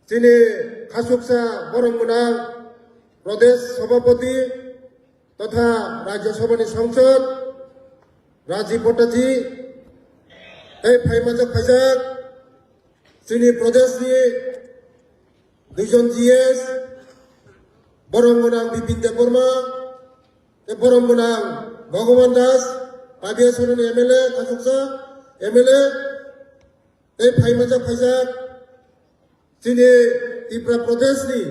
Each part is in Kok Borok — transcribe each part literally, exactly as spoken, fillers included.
chini khasuksa borok gwnang Pradesh Sabhapati totha Rajya Sabhani Sangsad Rajiv Bhattaji tei phaimanjak phaijak chini Pradeshni duijon G S, borok gwnang Bipin Debbarma, tei borok gwnang Bhagavan Das, Pabiasorani M L A, khasuksa M L A, tei phaimanjak phaijak chini Tripura Pradeshni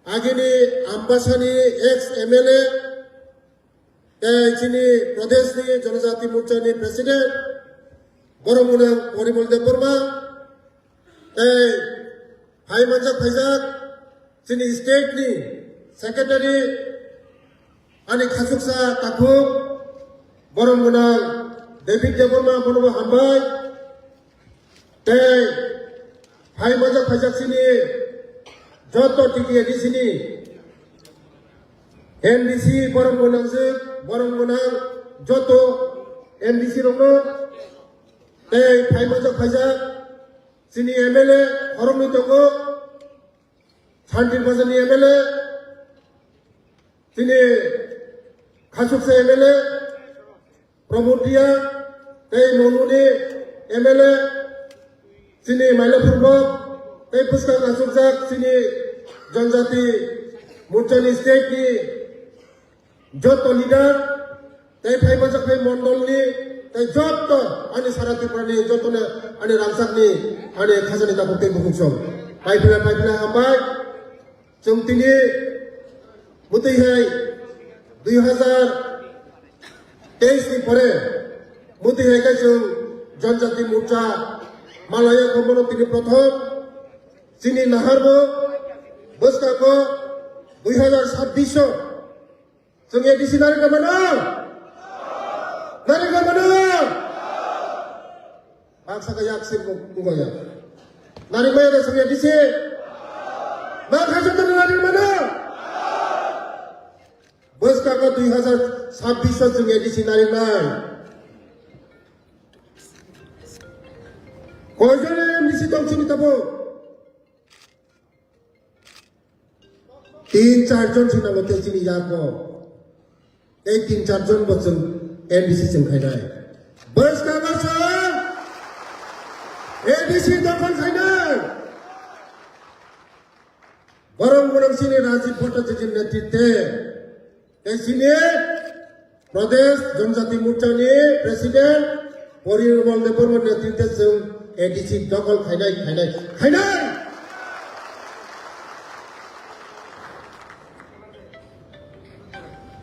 agini Ambasani ex M L A, tei chini Pradeshni Janajati Morchani President, borok gwnang Porimal Debbarma, tei phaimanjak phaijak chini state ni secretary ani khasuksa takhuk borok gwnang David Debbarma bonobo hambai tei phaimanjak phaijak chini joto T T A D C ni M D C borok gwnang jwk borok gwnang joto M D C rokno tei phaimanjak phaijak chini M L A khoroknwi tongo. Santir Bazarni M L A, chini khasuksa M L A, Pramod Reang, tei Monuni M L A, chini Mailaphur Block, tei bwskang achukjak chini Janjati Morchani state ni joto leader, tei phai bwsajak phai mondolni, tei joto ani sara Tripurani jotono ani rangchakni ani khajani takhuk tei bukhuk song. Pai philai, pai philai hambai. Chwng tini mwtwi hai dui hazar teis ni pore mwtwi hai khe chwng Janjati Morcha malaya khomono tini prothom chini naharbo bwskango dui hazar sabbish o Chwng A D C narikna mano? Narikna mano? Baksa kaya aksir ko kuga ya. Narikmaya da chwng A D C. Ma khaja da narikna mano? Bwskang o dui hazar sabbish o chwng A D C nariknai. Koijon M D C tong chini tabo? Tin char jon se nango tei chini yago. Tei tin char jon bo chwng M D C chwng khainai. Bwskang o chwng A D C dokhol khainai. Borok borok chini Rajiv Bhattacharya netritwe tei chini Pradesh Janjati Morchani President Porimal Debbarma netritwe chwng A D C dokhol khainai, khainai, khainai.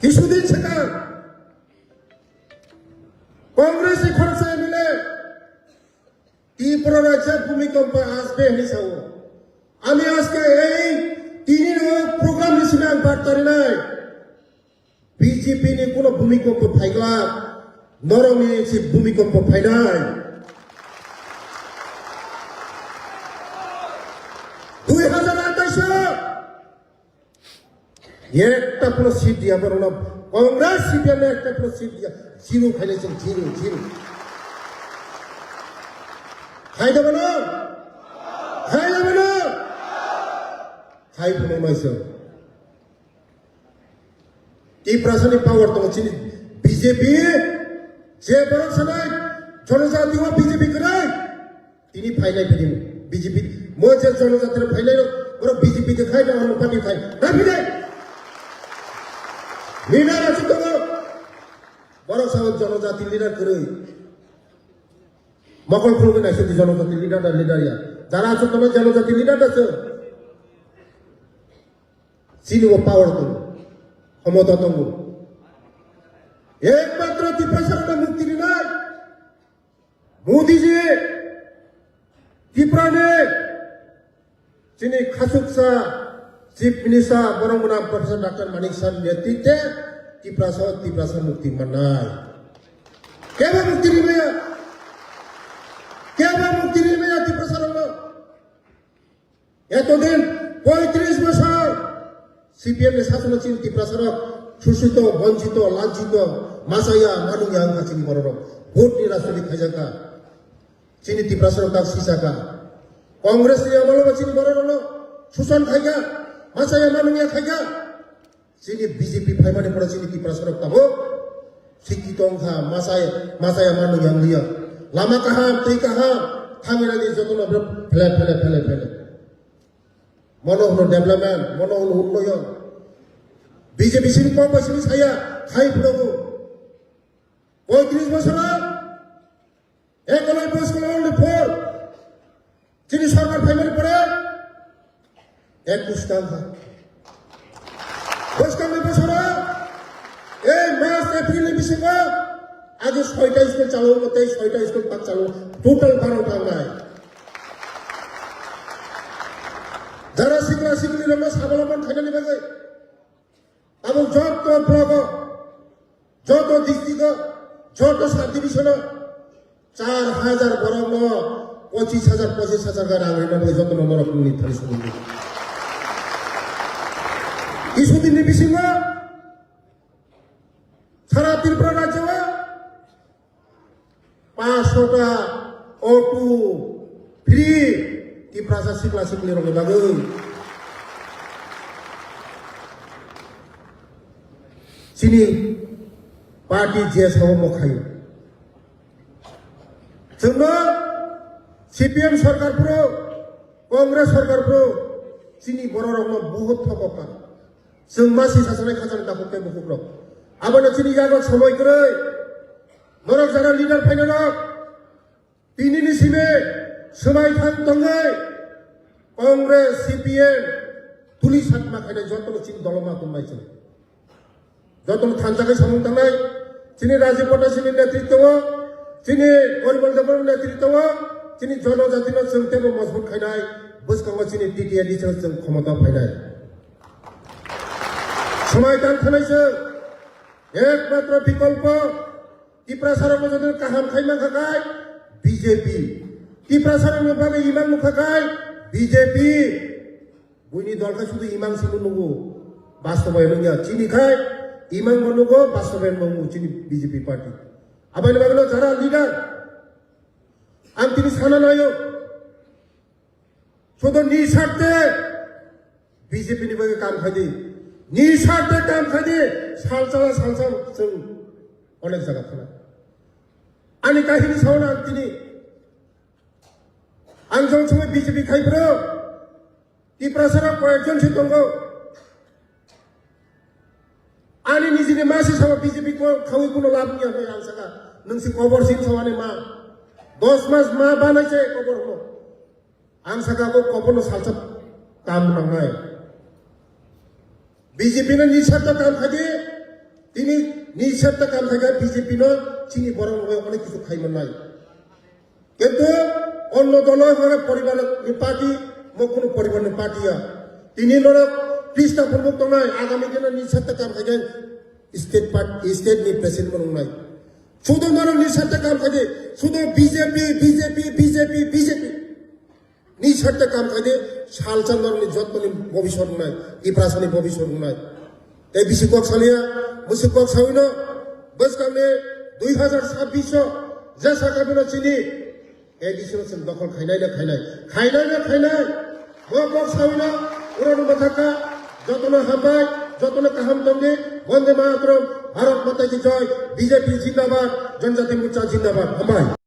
Kisudin swkang Congress ni khoroksa M L A Tripura rajya bhumikompo asbe hinwi sao. Ami aske ei tini no program ni simi ang barta rinai. B J P ni kuno bhumikompo phaigla, norok ni si bhumikompo phainai. Dui hazar atais o ekta puno seat diya borok no, Congress C P M no ekta puno seat diya, zero khainai chwng, zero, zero. Khai da bono? Khai da bono? Khai phunuknai chwng. Tiprasani power tongo chini B J P, je borok sanai, Janajati o B J P kwrwi, tini phainai bini B J P, mo je Janajati rok phainai rok, borok B J P de khai, na party khai, na phainai. Leader aswk tongo, borok sao Janajati leader kwrwi. Mokol khulugwi naisidi Janajati leader da leader ya. Jara aswk tongo Janajati leader da se. Chini o power tongo, khomota tongo. Ekmatro Tiprasa rokno mukti rinai Modi ji, Tripura ni chini khasuksa Chief Minister borok mwnang Professor Doctor Manik Saha ni netritwe Tiprasa, Tiprasa mukti mannai. Kebo mukti rimaya, kebo mukti rimaya Tiprasa rokno. Etodin poitris bosor C P M ni sasono chini Tiprasa rok susito, bonchito, lanchito, masaya, manungya wngkha chini borok rok. Vote ni rajniti khaijak kha. Chini Tiprasa rok tak sisa kha. Congress ni amolo bo chini borok rokno susan khaikha, masa ya manung ya khaikha. Chini B J P phaimani pore chini Tiprasa rok tabuk sikki tongkha, masa ya, masa ya manung yang liya. Lama kaham, twi kaham, thangwi rani jotono phele, phele, phele, phele. Mono hwno development, mono hwno unnoyon. B J P sini kok bai sini saya, khai phwrwngwi. Poitris bosoro, Ekologya Boys Club only four. Chini sorkar phaimani pore, ekush tangkha. Bwskangni bosoro, ei March, April ni bisingo, age soita school chalu, tei soita school tak chalu, total baro tangnai. Jara sikla sikli rokno sabolombon khainani bagwi, abo joto block o, joto district o, joto subdivision o char hajar borok no pochis hajar, pochis hajar ga rang rwna bagwi joto no norok mungni thani sugwi. Isudin ni bisingo sara Tripura rajyo o Paanch sota auto free Tiprasa sikla sikli rokni bagwi. Chini party je sao mokhayo. Chwngno C P M sarkar phuru, Congress sarkar phuru, chini borok rokno buhut thokokha. Chwng masi sasanai khajang takhuk tei bukhuk rok. Abono chini yago somoi kwrwi. Norok jara leader phaina rok. Tini ni simi swmai thang tongwi Congress, C P M, tuli satma khainai jotono chini dolo ma tongmai chwng. Jotono thansa khe samung tangnai, chini Rajiv Bhattacharyani netritwo o, chini Parimal Debbarmani netritwo o, chini jonojatino chwng teibo mojbut khainai, bwskango chini T T A D chwng khomota phainai. Swmai tang khanai chwng, ekmatro bikolpo, Tiprasa rokno jodi kaham khai mankha khai B J P. Tiprasa rokno bagwi imang nukha khai B J P. Buini dol khe sudu imang simi nungo. Bastobayan wngya. Chini khai imang bo nungo, bastobayan bo nungo chini B J P party. Aboni bagwino jara leader. Ang tini sana nayo. Sudu ni sarte B J P ni bagwi kam khai di. Ni sarte kam khai di. Salsa salsa chwng onek jaga thana. Ani kahini sauna ang tini. Ang jong sumai B J P khai bro. Tiprasa rok koyekjon se tongo. Ani nijini ma se sama B J P ko khawi kuno lab niya hoi ang saka. Nung si kobor sin sawani ma. Dos mas ma banai se kobor ho. Ang saka bo koborno salsa kam nangnai. B J P no nisarta kam khaidi, tini nisarta kam khaidi B J P no chini borok rok onek kisu khai mannai. Kintu onno dolo hore poribar ni party, mo kunu poribar ni party ya. Tini norok Krista phunuk tongnai, agami dino nisarta kam khaidi state part, state ni president mo wngnai. Sudo norok nisarta kam khaidi, sudo B J P, B J P, B J P, B J P. Ni sarte kam khaide salsa norni jotoni bobiswt wngnai, Tiprasani bobiswt wngnai. Tei bisi kok saliya, musi kok sawino, bwskangni dui hazar sabbish o, jesa kabino chini, A D C no chwng dokhol khainai na khainai, khainai na khainai, bo kok sawino, uranu mathaka, jotono hambai, jotono kaham tongdi, Bonde Mataram, Bharat Mata ki Jai, B J P zindabad, Janjati Morcha zindabad, hambai.